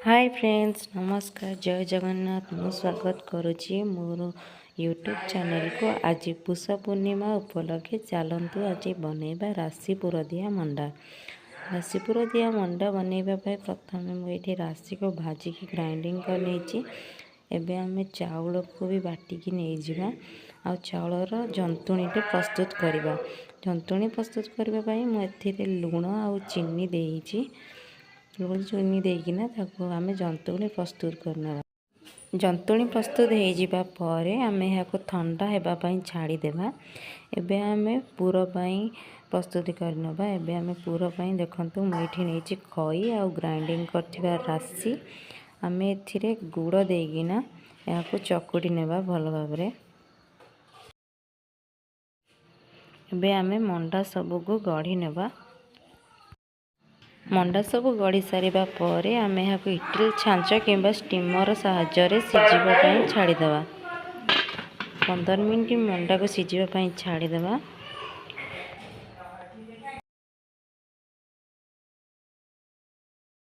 ହାଏ friends, ନମସ୍କାର, ଜୟ ଜଗନ୍ନାଥ। ମୁଁ ସ୍ୱାଗତ କରୁଛି ମୋର ୟୁଟ୍ୟୁବ୍ ଚ୍ୟାନେଲକୁ। ଆଜି ପୁଷ ପୂର୍ଣ୍ଣିମା ଉପଲକ୍ଷେ ଚାଲନ୍ତୁ ଆଜି ବନେଇବା ରାଶି ପୁରଦିଆ ମଣ୍ଡା। ରାଶି ପୁରଦିଆ ମଣ୍ଡା ବନେଇବା ପାଇଁ ପ୍ରଥମେ ମୁଁ ଏଇଠି ରାଶିକୁ ଭାଜିକି ଗ୍ରାଇଣ୍ଡିଙ୍ଗ କରିନେଇଛି। ଏବେ ଆମେ ଚାଉଳକୁ ବି ବାଟିକି ନେଇଯିବା ଆଉ ଚାଉଳର ଜନ୍ତୁଣିଟେ ପ୍ରସ୍ତୁତ କରିବା। ଜନ୍ତୁଣି ପ୍ରସ୍ତୁତ କରିବା ପାଇଁ ମୁଁ ଏଥିରେ ଲୁଣ ଆଉ ଚିନି ଦେଇଛି। ଲୁଣ ଚିନି ଦେଇକିନା ତାକୁ ଆମେ ଜନ୍ତୁଣି ପ୍ରସ୍ତୁତ କରିନେବା। ଜନ୍ତୁଣି ପ୍ରସ୍ତୁତ ହେଇଯିବା ପରେ ଆମେ ଏହାକୁ ଥଣ୍ଡା ହେବା ପାଇଁ ଛାଡ଼ିଦେବା। ଏବେ ଆମେ ପୁର ପାଇଁ ପ୍ରସ୍ତୁତି କରିନେବା। ଏବେ ଆମେ ପୁର ପାଇଁ, ଦେଖନ୍ତୁ, ମୁଁ ଏଇଠି ନେଇଛି ଖଇ ଆଉ ଗ୍ରାଇଣ୍ଡିଙ୍ଗ କରିଥିବା ରାଶି। ଆମେ ଏଥିରେ ଗୁଡ଼ ଦେଇକିନା ଏହାକୁ ଚକୁଟି ନେବା ଭଲ ଭାବରେ। ଏବେ ଆମେ ମଣ୍ଡା ସବୁକୁ ଗଢ଼ି ନେବା। ମଣ୍ଡା ସବୁ ଗଢ଼ି ସାରିବା ପରେ ଆମେ ଏହାକୁ ଇଟିଲି ଛାଞ୍ଚ କିମ୍ବା ଷ୍ଟିମର ସାହାଯ୍ୟରେ ସିଝିବା ପାଇଁ ଛାଡ଼ିଦେବା। 15 ମିନିଟ୍ ମଣ୍ଡାକୁ ସିଝିବା ପାଇଁ ଛାଡ଼ିଦେବା।